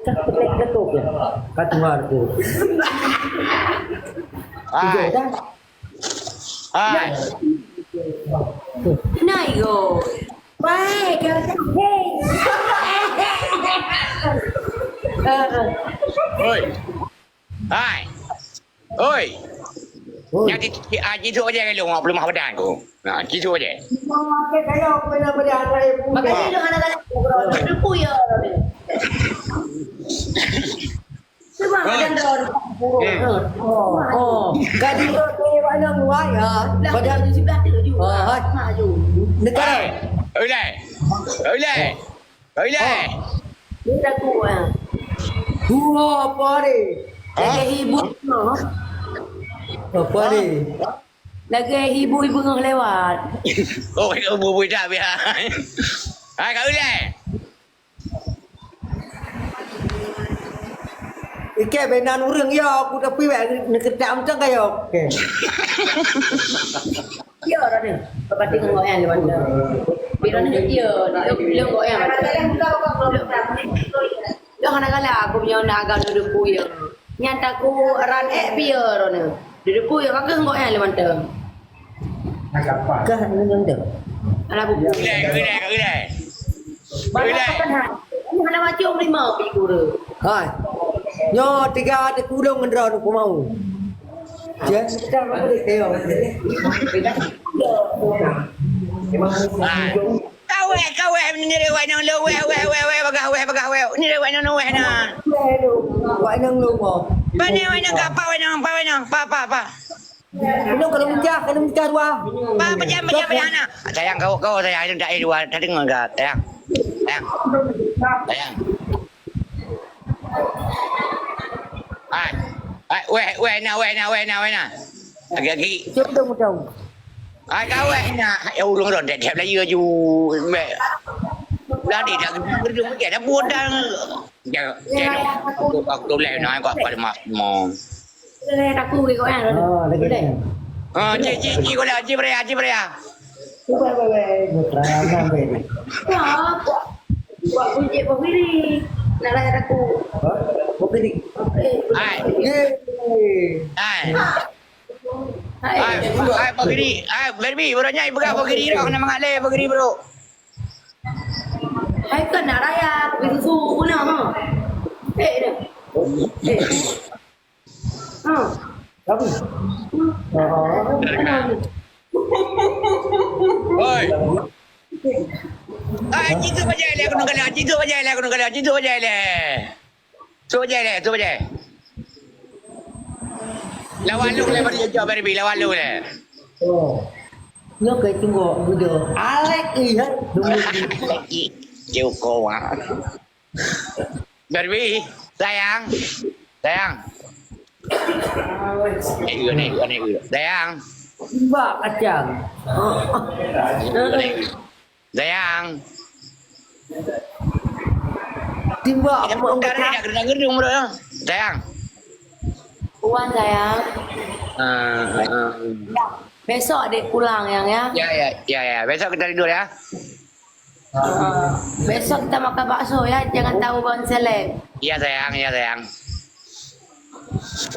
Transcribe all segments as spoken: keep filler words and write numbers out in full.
Ka ketek ketuk ya. Ka tuha tu. Hai. Hai. Nah, yo. Baik, jangan. Hei. Oi. Hai. Oi. Oi. Nyang ti, ti, ah, jidok je lôn, awak peulumah badan ku. Ha, jidok je. Makanya dia hana galak. Debu ya. Cuba. Oi. Ada orang. Hmm. Oh, oh. Jadi, eh, mana buat ya? Dah, padahal sudah tu juga. Ah, hai. Mak tu. Dekat. Hai. Oi, lai. Oi, lai. Oi, lai. Ni lagu, ah. Dua apa ni? Ha? Lagi hibur, ha? Apa ni? Lagi hibur-hibur lewat. Oh, hibur-hibur dah biar. Hai, Kak Ulai. Ike benan ureueng ya, aku tapi wek neukeutak macam kaya. Okey. Ya, Rani. Pasti ngok yang lewan tu. Bila ni ya, dia ngok yang. Dia hana galak aku punya nak agak duduk ya. Nyan takut ran ek pia, Rani. Duduk ya, kau ngok yang lewan tu. Kah ni nyontong. Anak buku. Ulai, ulai, ulai. Banyak ulai. Kan ha. Ini hana macam lima figura. Hai. Nyo tiga di kulung ngendra nu pemau. Jen. Tengok. Hai. Kaweh, kaweh, ni dia wai nang lo, weh, weh, weh, weh, bagah weh, bagah weh. Ni dia wai nang lo, weh, nah. Wai nang lo, mo. Bani wai nang kapa, wai nang, pa, wai nang, pa, pa, pa. Minum kena mecah, kena mecah dua. Ba, pejam, pejam, pejam, nah. Sayang, kau, kau, sayang, itu tak ada dua, tak dengar enggak, sayang. Sayang. Sayang. Weh, weh na, weh na, weh na, weh na. Agi-agi. Cok dong, dong. Ai ka weh na. Ya, ureueng ron tiep-tiep laju aju. Bek. Dah deh, dah geurdum, dah bodoh. Ya, ya, aku, aku tulis na, kau pada mak, mau. Tulis aku ke kau, ya. Ah, lagi. Ah, cik, cik, cik, kau dah, cik, beri, cik, beri. Cuba, cuba, cuba. Terang, terang, terang. Ya, buat, buat kunci Bogiri. Nak rakyat aku. Hah? Bogiri? Eh, Hai. Yeay. Hai. Hai. Hai, hai, Bogiri. Hai, Barbie, baru nyai peugah Bogiri, bro. Kena mangat lé, Bogiri, bro. Hai, kan nak raya, Bogiri susu, guna, ha. Eh, dah. Eh. Ha. Tapi. Ha. Oi. Ah, jitu bajai lé, aku nak kalah. Jitu bajai lé, aku nak kalah. Jitu bajai lé. Tu bajai lé, tu bajai. Lawan lu lé, bari jawab, bari bi, lawan lu lé. Oh. Nyoe kai tunggu, gudo. Alek, iya. Dulu. Lagi. Jauh kau, ah. Barbie, sayang. Sayang. Eh, iya, ni, iya, ni, iya. Sayang. Timbak kacang. Sayang. Timbak. Kita mak pun dah kacang. Dah kena gedung, bro, ya. Sayang. Puan, sayang. Ah, ah. Ya, besok adik pulang, yang, ya. Ya, ya, ya, ya. Besok kita tidur, ya. Ah, besok kita makan bakso ya, jangan tahu bang seleb. Iya sayang, iya sayang.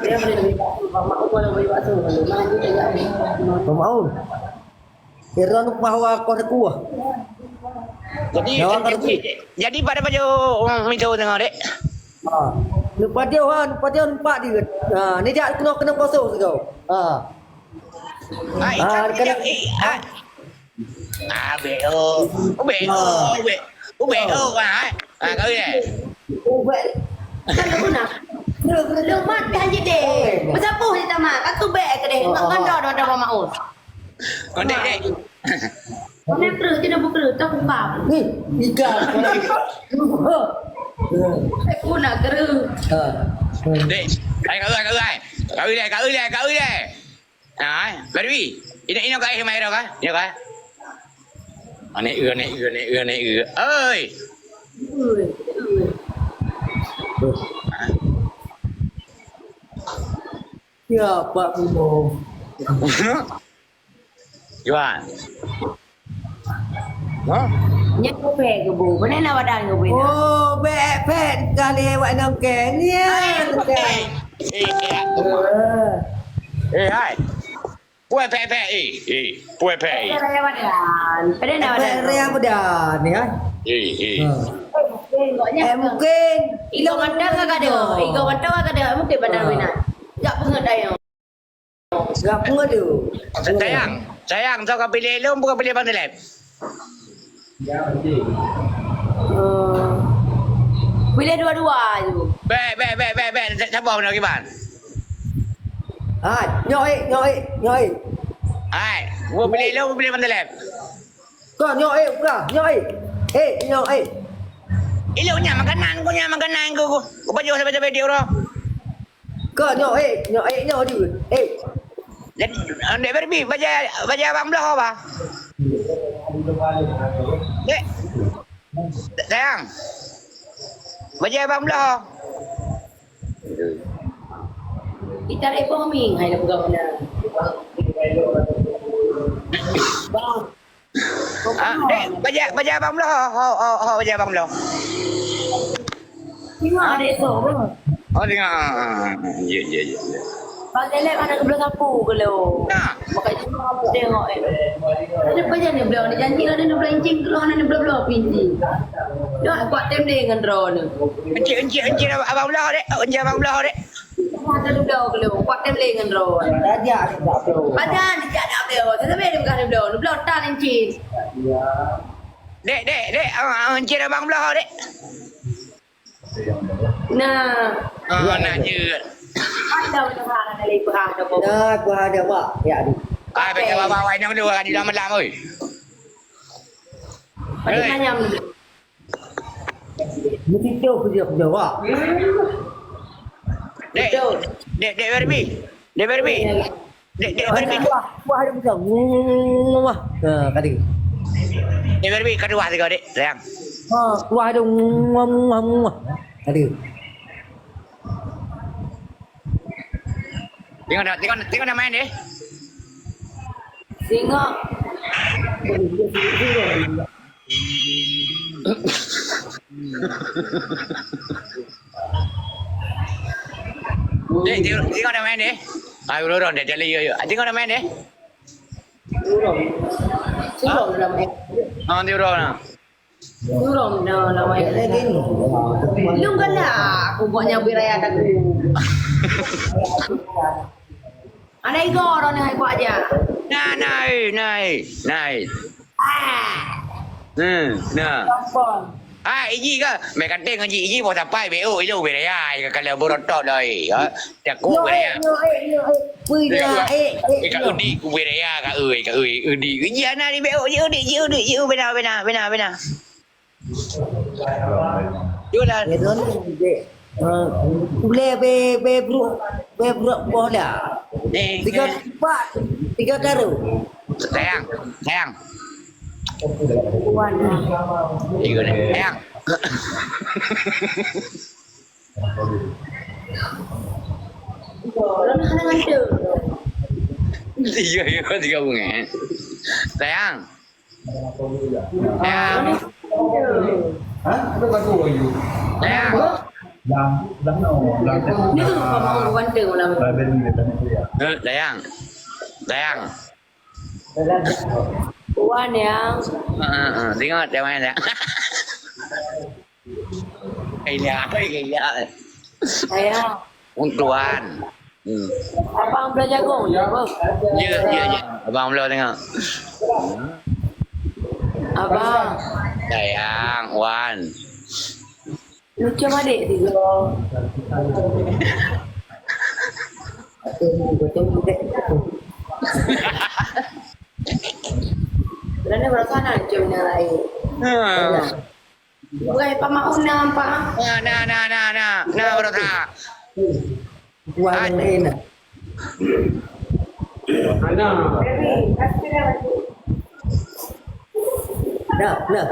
Dia boleh beli bakso, Bang Maun boleh beli bakso. Bang Maun. Kira lupa hawa kau kuah. Jadi, jadi, jadi pada baju, um, itu tengok dek. Ha. Lupa dia, ha, lupa dia, lupa dia. Ha, ni dia kena, kena kosong tu. Ha. Hai, ah, kena, eh, ah. Ah, B O. Oh, B O, B O. Oh, B O, ah. Ah, kau ya. Oh, B O. Kan aku nak. Lu mat dah je deh. Besapuh je tamat. Aku bek ke deh. Ngon doh, doh, doh, Maun. Kau dek, dek. Mana kru je dah bukru, tak buka. Ni, ikan. Aku nak kru. Ha. Dek, hai, kau, kau, hai. Kau, dek, kau, dek, kau, dek. Ah, Barbie. Ina, ina ka eh mai dah ka? Ina ka? Anek e, anek e, anek e, anek e. Oi. Ya, Pak Bimo. Juan. Hah? Nyan kupé keubu. Pane na wadah keubu na? Oh, bèk, bèk. Kali awak nongke. Nyan, nongke. Eh, eh, eh, hai. Puai pèk-pèk, eh, eh. Puai pèk, eh. Pane na wadah? Pane na wadah? Pèk raya muda ni, ha? Eh, eh. Ha. Eh, mungkin. Igo mantong ka ada. Igo mantong ka ada. Mungkin pandang bina. Jak peungeut ayong. Gak peungeut tu. Sayang, sayang, soe ka piléh lôn, bukan piléh Bang Telep. Eh, piléh dua-dua tu. Bèk, bèk, bèk, bèk, bèk. Sa-, saboh meunan kiban. Hai, nyoe, eh, nyoe, eh, nyoe, eh. Hai, bukan piléh lôn, bukan piléh Bang Telep. Kau nyoe, eh, bukan, nyoe, eh. Eh, nyoe, eh. Ilok nyan makanan, kau nyan makanan, kau, kau, kau pajoh sampai-sampai dia orang. Kau nyoe, eh, nyoe, eh, nyoe dia. Eh. Dan, ah, Dek Barbie, bajèe, bajèe abang bloe apa? Dek. Sayang. Bajèe abang bloe. Kita reboh ming, hai nak pegang mana? Bang. Ah, dek, bajèe, bajèe abang bloe, ho, ho, ho, ho, bajèe abang bloe. Tengok adik sok tu. Oh, tengok. Ah, ah, ah, ah. Ya, ya, ya, ya. Bang Telep anak kebloe sapu ke lo? Nah. Makai cuma aku tengok, eh. Ada apa je ni bloe ni? Janji ada ni bloe incing keluar ni bloe-bloe pinci. Dah kuat tem deh dengan drone. Encik, encik, encik abang bloe dek. Encik abang bloe dek. Ada duduk dulu. Kuat tem lé ngon droe. Raja tidak tahu. Padan dijak dak bloe. Tetapi dia bukan bloe. Bloe tan encin. Dek, dek, dek. Ah, ah, encin abang bloe, dek. Nah. Ah, nak je. Ada usaha dari pihak ada apa? Nah, pihak ada apa? Ya, aduh. Ah, betul apa awak yang dua kali dah malam, oi. Pada Hei. Nanya dulu. Meusicoh keujeuet jaweueb. Dek, Betul. Dek, Dek Barbie. Dek Barbie. Dek, Dek Barbie. Kuah, kuah ada macam. Wah. Ha, tadi. Dek Barbie, ka tuah tiga, Dek. Sayang. Ha, kuah ada. Muah, muah, muah. Tadi. Tengok dah, tengok, tengok dah main deh. Tengok. Dek, tengok, tengok dah main deh. Ayo, lorong deh, jalan, yo, yo. Tengok dah main deh. Lorong. Lorong dah main. Ha, dia orang nah. Lorong dah, dah main. Lagi ni. Lung galak, aku buat nyabe raya tak. Ada ego orang ni, hai buat aja. Nah, nah, eh, nah, eh, nah, eh. Ah. Hmm, nah. Apa? Ah, iji ka. Meh katé ngon ji, iji boh sapai, beu, ilo, beu raya, ka kalau berotok dah, eh. Ha? Takut beu raya. Yo, eh, yo, eh. Pui dia, eh, eh, eh, ka yo. Udi, ku beu raya, ka, eh, ka, eh, udi. Iji ana di beu, ji udi, ji udi, ji udi, bena, bena, bena, bena. Yolah. Ya, tu ni, dek. Ha, boleh be, be bruk, be bruk boh dah. Eh, tiga eh. Empat, tiga karung. Sayang, sayang. Wan. Tiga ni, sayang. Tiga, tiga, tiga bunga. Sayang. Sayang. Hah? Ada batu lagi. Sayang. Dah, dah no, dah. Ni tu, Pak Mahmud ganteng malam ni. Dah beli, dah beli, ya. Eh, sayang. Sayang. Wan, yang. Ha, ha, ha. Tengok, tengok, ya. Gaya, gaya. Sayang. Untuk Tuan. Hmm. Abang belah jagung je, apa? Ya, ya, ya. Abang belah tengok. Abang. Sayang, Wan. Macam adik tiga. Kerana berasa nak macam yang lain. Ha. Weh, Pak Maun nampak? Nah, nah, nah, nah, nah. Nah, baru tak. Buah yang lain dah. Nah, nah.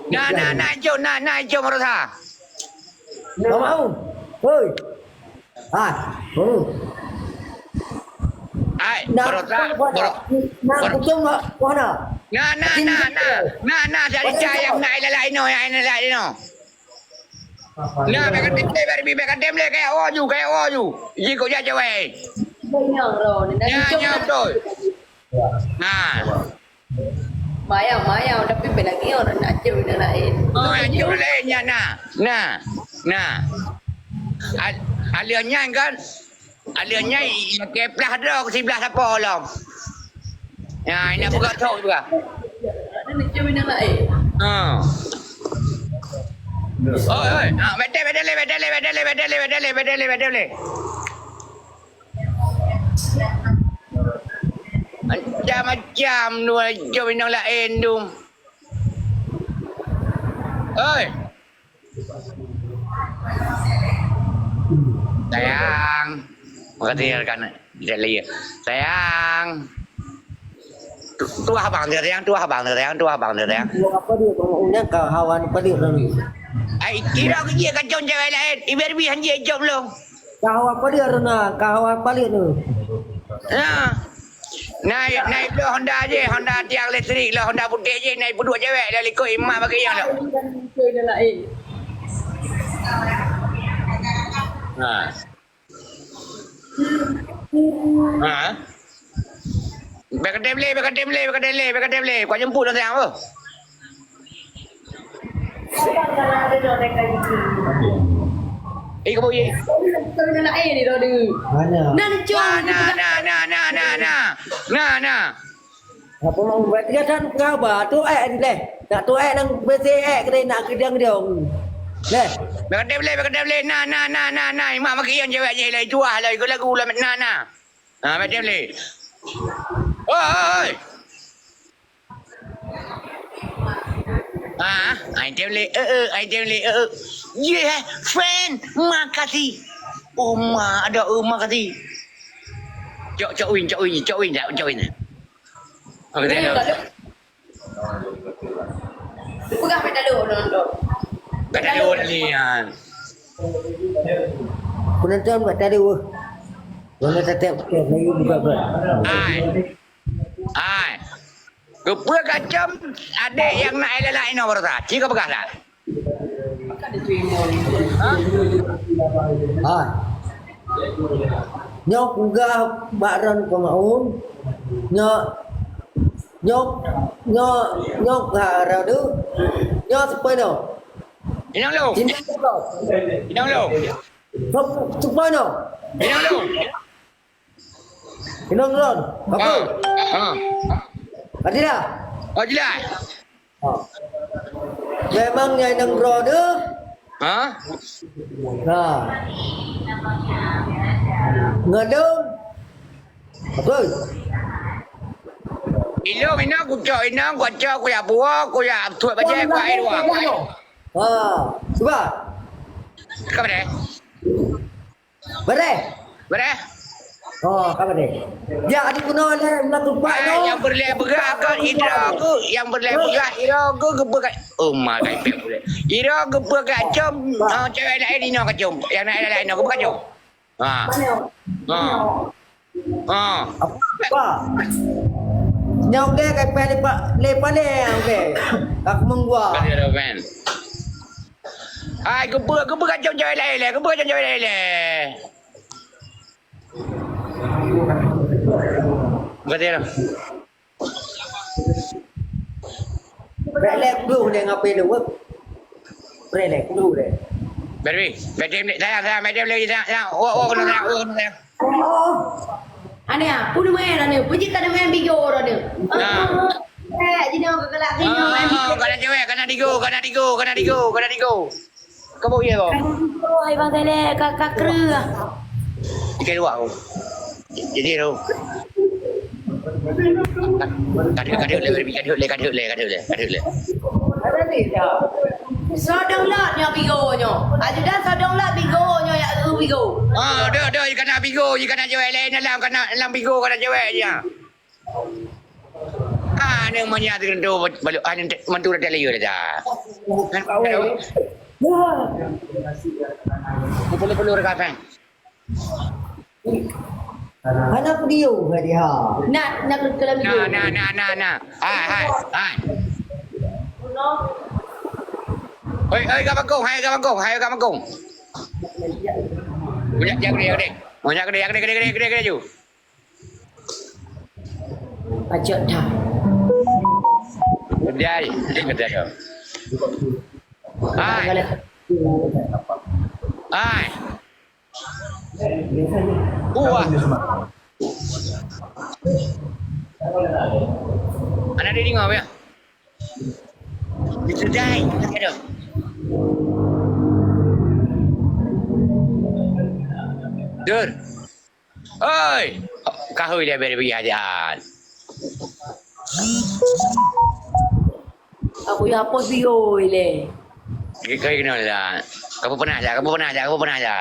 Nah, nah, nah, jom, nah, nah, jom, baru tak. Pak Maun. Hoi. Ah, hmm. Ai, nah, baru tak, baru, nah, baru. Betul nggak? Wah, nah. Nah, nah, nah, nah. Nah, nah, dari cahaya nak ilai ino, yang ilai ino. Nah, bèk katem lé, Barbie, bèk katem lé, kaya woe ju, kaya woe ju. Ji kok jak cewek. Nyan, nyan, betul. Nah. Mayang, mayang, tapi bèk lagèe nyan, nak cewek nak laén. Oh, nak cewek laén nyan, nah. Nah. Nah. Al-, aleuh nyan kan, Aleuh nyan, ilakèe plah droe keu siblah sapo lom. Ya, ina peugah thok juga. Ha. Oi, oi. Ha, beutôi, beutôi lé, beutôi lé, beutôi lé, beutôi lé, beutôi lé, beutôi lé, beutôi lé. Macam-macam dua jom inong laén tu. Oi. Sayang. Makasih ya rekan. Tidak lagi. Sayang. Tu, tuah abang dia, sayang. Tuah abang dia, sayang. Tuah abang dia, sayang. Apa dia? Bang Ung nyan ka hawa ni pelik lalu. Ai, kira aku je kacau cewek lain. Iber bi hanjit jawab lo. Ka hawa pelik tu nah. Ka hawa pelik tu. Ya. Naik, naik dulu Honda je, Honda tiang listrik lah, Honda putih je, naik peuduek cewek dah likot imak bagi yang tu. Ha. Ha. Bèk katem lé, bèk katem lé, bèk katem lé, bèk katem lé. Kau jemput dah sayang tu. Eh, kau ye. Mana? Nah, nah, nah, nah, nah, nah, nah. Nah, nah. Apa mau buat dia kan kaba tu eh deh. Tak tu eh nang besi eh kena nak kedang dia. Leh. Bèk katem lé, bèk katem lé. Nah, nah, nah, nah, nah. Imak makian cewek je lah. Juah lah. Ikut lagu lah. Nah, nah. Ha, macam ni. Oi! Ha, ai tem le, eh, eh, ai tem le, eh, eh. Yeah, friend, makasih. Uma, ada uma kati. Cok, cok win, cok win, cok win, cok win. Apa dia? Peugah bak talon, nonton. Bak talon ni, ha. Penonton bak talon. Mana tetap ke lagi buka buat. Hai. Hai. Keupeue kacam adek nyang na ilée laén inoe baroesa? Ci ka peugah that? Ha. Nyoe peugah bak droen Teungku Maun. Nyoe, nyoe, nyoe, nyoe ka droen tu. Nyoe seupôt nyoe. Inong lôn. Inong lôn. Seupôt nyoe. Inong lôn. Inong lôn. Apa? Ha. Ha. Adila. Adila. Ha. Memang nyang inong droe tu. Ha? Ha. Ngadong. Apa? Ilôn inong kucok inong, kucok kuyak buah, kuyak tuet bajée, kuyak air luang. Ha. Cuba. Ka padé? Bareh. Bareh. Oh, ka bareh. Ya, adik kuno le meulah tupak. Ah, no. Nyang beureulee beugah kon idroe ku, nyang beureulee beugah idroe ku geupeukat. Oh, ma kai pek pulek. Idroe geupeukat com, oh, cewek laén inoe kacom. Nyang laén-laén inoe geupeukat com. Ha. Ha. Ha. Apa? Nyang udah kai pek lepak, lepak le, udah. Aku menggua. Kasih ada, man. Hai, geupeu-, geupeukat com cewek laén le, geupeukat com cewek laén le. Betul. Brek lé puluh lé ngapai lu, weh. Brek lé puluh lé. Beri, beri, sayang, sayang, beri, beri, sayang, sayang. Oh, oh, kena sayang, oh, kena sayang. Oh. Aneh ah, pun main, aneh. Puji tak ada main bigo, ada. Nah. Eh, jadi orang kekelak sini, main bigo. Ah, kena cewek, kena digo, kena digo, kena digo, kena digo. Kau bau iya kau? Hai Bang Saleh, ka, ka kreueh. Ikai dua kau. Jadi tu. Kadek, kadek le, kadek le, kadek le, kadek le, kadek le. Sodong lot nyoe bigo nyoe. Ajudan sodong lot bigo nyoe ya, eh, bigo. Ah, dah, dah, ikan nak bigo, ikan nak cewek lain dalam, kan nak dalam bigo, kan nak cewek je. Ah, ni manya tu, tu, balu, ah, ni mantu dah liur dah. Perlu-perlu rekan. Hana video tadi, ha. Nak, nak ke dalam video. Nah, nah, nah, nah, nah. Hai, hai, hai. Oi, oi, ka bakong, hai, ka bakong, hai, ka bakong. Banyak dia gede, gede. Banyak gede, gede, gede, gede, gede, gede, ju. Pacok dah. Gede, gede, gede. Hai. Hai. Wah. Anak dia dengar, ya? Itu dai, tak ada. Dur. Oi, kahoi dia beri pergi hajat. Aku ya apa sih, oi, le? Kau kena lah. Kamu pernah aja, kamu pernah aja, kamu pernah aja.